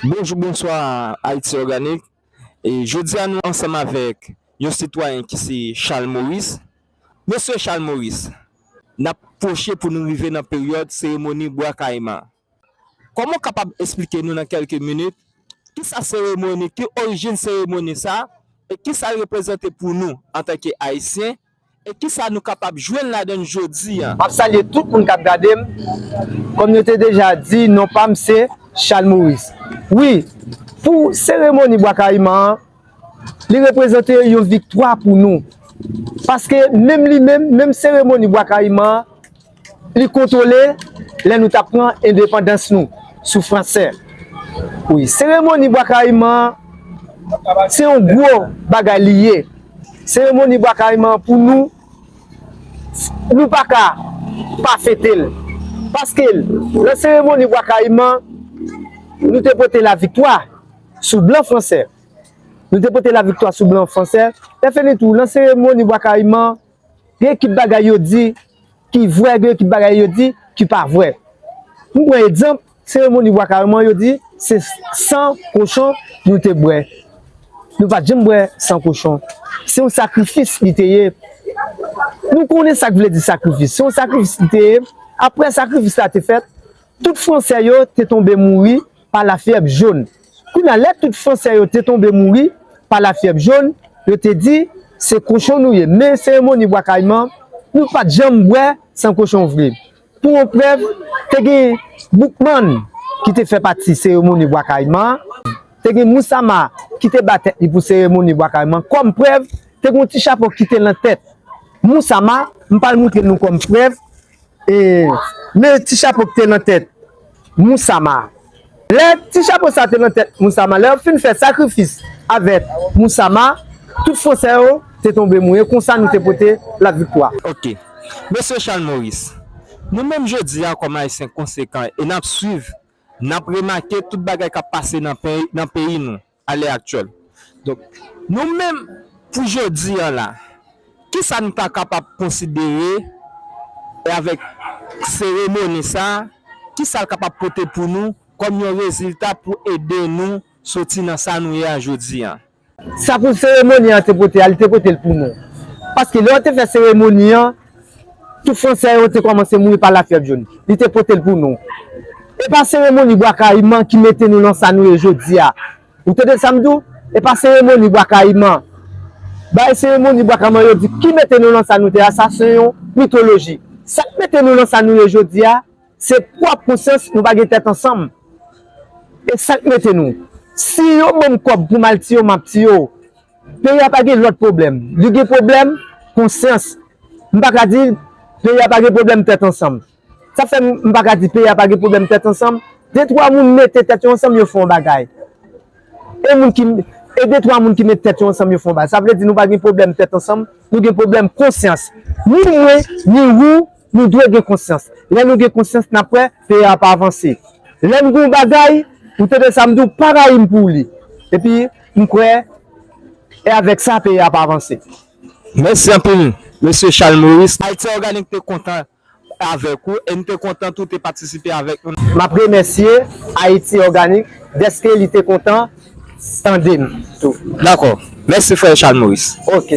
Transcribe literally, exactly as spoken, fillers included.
Bonjou, bonswa, Ayiti Òganik. E jodi a, nou ansanm avèk yon sitwayen ki se Charles Maurice. Mesye Charles Maurice, n ap pwoche pou nou rive nan peryòd seremoni Bwa Kayiman. Kòman w kapab esplike nou nan kèlke minit kisa seremoni, ki orijin seremoni sa, e kisa l reprezante pou nou antanke Ayisyen, e kisa nou kapab jwenn ladan l jodi a? M ap salye tout moun k ap gade m. Kòm yo te deja di, non pa m se Charles Maurice. Wi, pou seremoni Bwa Kayiman an, li reprezante yon viktwa pou nou. Paske menm li menm, menm seremoni Bwa Kayiman an, li kontwole lè nou t ap pran endepandans nou sou Fransè. Wi, seremoni Bwa Kayiman an, se yon gwo bagay li ye. Seremoni Bwa Kayiman an pou nou, nou pa ka pa fete l. Paske nan seremoni Bwa Kayiman, nou te pote laviktwa sou blan fransè. Nou te pote laviktwa sou blan fransè. Lè fini tou, nan seremoni Bwa Kayiman, gen ekip bagay yo di ki vrè, gen ekip bagay yo di ki pa vrè. M pran egzanp, seremoni Bwa Kayiman, yo di se san kochon nou te bwè. Nou pa t janm bwè san kochon. Se yon sakrifis li te ye. Nou konnen sa k vle di sakrifis. Se yon sakrifis li te ye. Apre sakrifis la te fèt, tout Fransè yo te tonbe mouri pa lafyèb jòn. Kounye a, lè tout Fransè yo te tonbe mouri pa lafyèb jòn, yo te di, se kochon nou ye. Men seremoni Bwa Kayiman, nou pa t janm bwè san kochon vre. Pou yon prèv, te gen Boukman ki te fè pati seremoni Bwa Kayiman an. Te gen Mousama ki te ba tèt li pou seremoni Bwa Kayiman. Kòm prèv, te gen yon ti chapo ki te nan tèt Mousama. M pral montre nou kòm prèv. E, men ti chapo ki te nan tèt Mousama. Lè ti chapo sa te nan tèt Mousama, lè yo fin fè sakrifis avèk Mousama, tout Fransè yo te tonbe mouri. Konsa nou te pote laviktwa. Ok. Mesye Charles Maurice, nou menm jodi a kòm Ayisyen konsekan e n ap swiv, n ap remake tout bagay k ap pase nan peyi, nan peyi nou. Alè aktyèl. Donk, nou menm, pou jodi a la, kisa nou ta kapab konsidere e avèk seremoni sa, kisa l kapab pote pou nou kòm yon rezilta pou ede nou soti nan sa nou ye a jodi a? Sa pou seremoni an te pote a, li te pote l pou nou. Paske lè yo te fè seremoni an, tout Fransè yo te kòmanse mouri pa lafyèb jòn. Li te pote l pou nou. E pa seremoni Bwa Kayiman ki mete nou nan sa nou ye jodi a. Ou tande sa m di w? E pa seremoni Bwa Kayiman. Bay seremoni Bwa Kayiman yo di ki mete nou nan sa nou te a, sa se yon mitoloji. Sa k mete nou nan sa nou ye jodi a, se pwòp konsyans nou pa gen tèt ansanm. E sa k mete nou. Si yo ban m kòb pou m al tiye w, m ap tiye w. Peyi a pa gen lòt pwoblèm. Li gen pwoblèm konsyans. M pa ka di peyi a pa gen pwoblèm tèt ansanm. Sa fè m, m pa ka di peyi a pa gen pwoblèm tèt ansanm. De twa moun mete tèt yo ansanm, yo fè yon bagay. E moun ki, e de twa moun ki met tèt yo ansanm, yo fè yon bagay. Sa vle di nou pa gen pwoblèm tèt ansanm, nou gen pwoblèm konsyans. Ni mwen, ni ou, nou dwe gen konsyans. Lè nou gen konsyans, n ap wè peyi a ap avanse. Lè n gen yon bagay, ou tande sa m di w, pa rayi m pou li. Epi, m kwè, e avèk sa, peyi a ap avanse. Mèsi anpil, mesye Charles Maurice. Ayiti Òganik te kontan avèk ou e n te kontan tou te patisipe avèk nou. M ap remèsye Ayiti Òganik dèske li te kontan tande m tou. Dakò. Mèsi, frè Charles Maurice. Ok.